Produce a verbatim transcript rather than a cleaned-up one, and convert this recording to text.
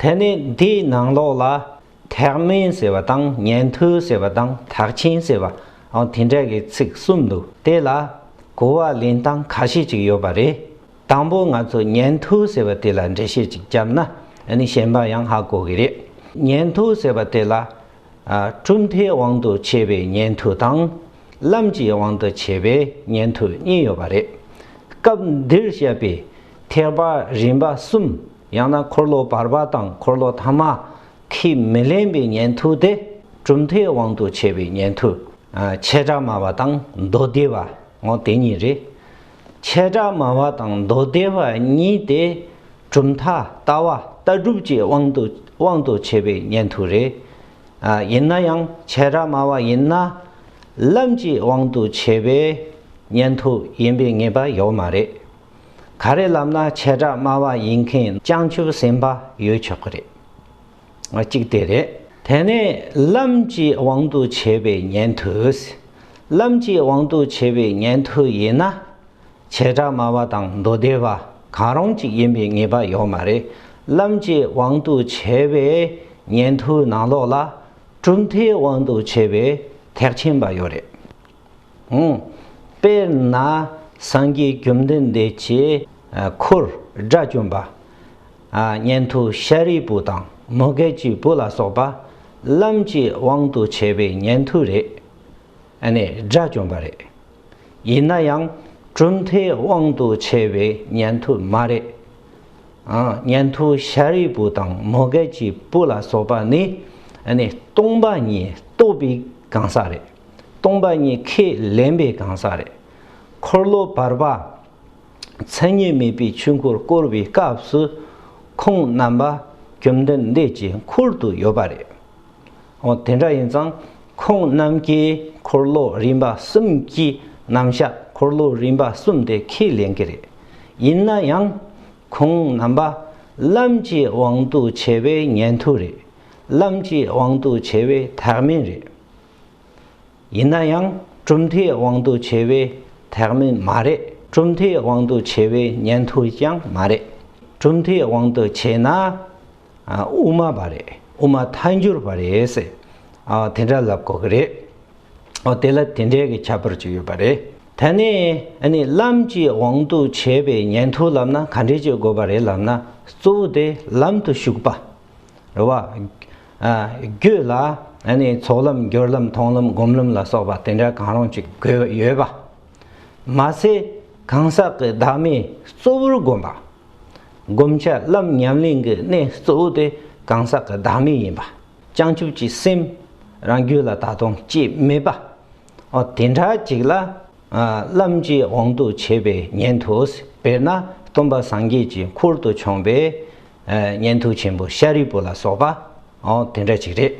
དེ་ནས་འདིའི་ནང་ལོགས་ལ་ཐེག་དམན་ཟེར་བ་དང་ཉན་ཐོས་ཟེར་བ་དང་ཐེག་ཆེན་ཟེར་བ། ཨང་དེ་འདྲ་གི་ཚིག་གསུམ་འདུག་དེ་ལ་གོ་བ་ལེན་སྟངས་ཁ་ཤས་ཅིག་ཡོད་པ་རེད། དང་པོ་ང་ཚོ་ཉན་ཐོས་ཟེར་བ་དེ་ལ་འགྲེལ་བཤད་ཅིག་བརྒྱབ་ན་ཨ་ནི་གཞན་པ་ཡང་ཧ་གོ་གི་རེད། ཉན་ཐོས་ཟེར་བ་དེ་ལ་ཨ་གྲུབ་མཐའི་དབང་དུ་བྱས་པའི་ཉན་ཐོས་དང་། ལམ་གྱི་དབང་དུ་བྱས་པའི་ཉན་ཐོས་གཉིས་ཡོད་པ་རེད། སྐབས་འདིར་བཤད་པའི་ཐེག་པ་རིམ་པ་གསུམ། ཡང་ན་འཁོར་ལོ་བར་པ་དང་འཁོར་ལོ་ཐ་མ་ཁས་མི་ལེན་པའི་ཉན་ཐོས་དེ་གྲུབ་མཐའི་དབང་དུ་བྱས་པའི་ཉན་ཐོས། ཨ་བྱེ་བྲག་སྨྲ་བ་དང་མདོ་སྡེ་པ། འོ་དེ་གཉིས་རེད། བྱེ་བྲག་སྨྲ་བ་དང་མདོ་སྡེ་པ་གཉིས་དེ་གྲུབ་མཐའ་ལྟ་བ་ལྟ་གྲུབ་ཀྱི་དབང་དུ་དབང་དུ་བྱས་པའི་ཉན་ཐོས་རེད། ཨ་ཡིན་ན་ཡང་བྱེ་བྲག་སྨྲ་བ་ཡིན་ན་ལམ་གྱི་དབང་དུ་བྱས་པའི་ཉན་ཐོས་ཡིན་པའི་ངེས་པ་ཡོད་མ་རེད། ག་རེ་ལབ་ན་བྱེ་བྲག་སྨྲ་བ་ཡིན་མཁན་བྱང་ཆུབ་སེམས་དཔའ་ཡོད་ཆོག་གི་རེད། གཅིག་དེ་རེད། དེ་ནས་ལམ་གྱི་དབང་དུ་བྱས་པའི་ཉན་ཐོས། ལམ་གྱི་དབང་དུ་བྱས་པའི་ཉན་ཐོས་ཡིན་ན། བྱེ་བྲག་སྨྲ་བ་དང་མདོ་སྡེ་པ་གང་རུང་གཅིག་ཡིན་པའི་ངེས་པ་ཡོད་མ་རེད། ལམ་གྱི་དབང་དུ་བྱས་པའི་ཉན་ཐོས་ནང་ལོགས་ལ་གྲུབ་མཐའི་དབང་དུ་བྱས་པའི་ཐེག་ཆེན་པ་ཡོད་རེད། ཨང་། དཔེར་ན་སངས་རྒྱས་བཅོམ་ལྡན་འདས་ཀྱི་འཁོར་དགྲ་བཅོམ་པ། ཉན་ཐོས་ཤཱ་རིའི་བུ་དང་མོའུ་འགལ་གྱི་བུ་ལ་སོགས་པ་ལམ་གྱི་དབང་དུ་བྱས་པའི་ཉན་ཐོས་རེད། ཨ་ནི་དགྲ་བཅོམ་པ་རེད། ཡིན་ན་ཡང་གྲུབ་མཐའི་དབང་དུ་བྱས་པའི་ཉན་ཐོས་མ་རེད། ཨང་། ཉན་ཐོས་ཤཱ་རིའི་བུ་དང་མོའུ་འགལ་གྱི་བུ་ལ་སོགས་པ་ནི་ཨ་ནི་སྟོང་པ་ཉིད་རྟོགས་པའི་གང་ཟག་རེད། སྟོང་པ་ཉིད་ཁས་ལེན་པའི་གང་ཟག་རེད། འཁོར་ལོ་བར་པ་མཚན་ཉིད་མེད་པའི་ཆོས་འཁོར་བསྐོར་བའི་སྐབས་སུ་ཁོང་རྣམ་པ་བཅོམ་ལྡན་འདས་ཀྱི་འཁོར་དུ་ཡོད་པ་རེད། འོ་དེ་འདྲ་ཡིན་ཙང་ཁོང་རྣམས་ཀྱིས་འཁོར་ལོ་རིམ་པ་གསུམ་གྱི་རྣམ་གཞག་འཁོར་ལོ་རིམ་པ་གསུམ་དེ་ཁས་ལེན་གྱི་རེད། ཡིན་ན་ཡང་ཁོང་རྣམ་པ་ལམ་གྱི་དབང་དུ་བྱས་པའི་ཉན་ཐོས་རེད། ལམ་གྱི་དབང་དུ་བྱས་པའི་ཐེག་དམན་རེད། ཡིན་ན་ཡང་གྲུབ་མཐའི་དབང་དུ་བྱས་པའི་ཐེག་དམན་མ་རེད། གྲུབ་མཐའི་དབང་དུ་བྱས་པའི་ཉན་ཐོས་ཀྱང་མ་རེད། གྲུབ་མཐའི་དབང་དུ་བྱས་ན་ཨ་དབུ་མ་པ་རེད། དབུ་མ་ཐལ་འགྱུར་བ་རེད་ཟེར། ཨ་དེ་འདྲ་ལབ་དགོས་ཀྱི་རེད། ཨོ་དེ་ལ་དེ་འདྲའི་གི་ཁྱད་པར་ཅིག་ཡོད་པ་རེད། ད་ནི་ཨ་ནི་ལམ་གྱི་དབང་དུ་བྱས་པའི་ཉན་ཐོས་ལབ་ན་ག་འདྲས་ཅིག་དགོས་པ་རེད་ལབ་ན། གཙོ་བོ་དེ་ལམ་དུ་ཞུགས་པ་རེད་བ། ཨ་རྒྱུད་ལ་ཨ་ནི་ཚོགས་ལམ་སྦྱོར་ལམ་མཐོང་ལམ་སྒོམ་ལམ་ལ་སོགས་པ་དེ་འདྲ་གང་རུང་ཅིག་དགོས་ཡོད་པ། མ་ཟད་གང་ཟག་གི་བདག་མེད་གཙོ་བོར་བསྒོམ་པ། བསྒོམ་བྱ་ལམ་ཉམས་ལེན་གྱི་གནད་གཙོ་བོ་དེ་གང་ཟག་གི་བདག་མེད་ཡིན་པ། བྱང་ཆུབ་ཀྱི་སེམས་རང་རྒྱུད་ལ་ད་དུང་སྐྱེས་མེད་པ། ཨོ་དེ་འདྲ་ཅིག་ལ་ཨ་ལམ་གྱི་དབང་དུ་བྱས་པའི་ཉན་ཐོས། དཔེར་ན་སྟོན་པ་སངས་རྒྱས་ཀྱི་འཁོར་དུ་བྱོན་པའི་ཨ་ཉན་ཐོས་ཆེན་པོ་ཤཱ་རིའི་བུ་ལ་སོགས་པ། ཨོ་དེ་འདྲ་ཅིག་རེད།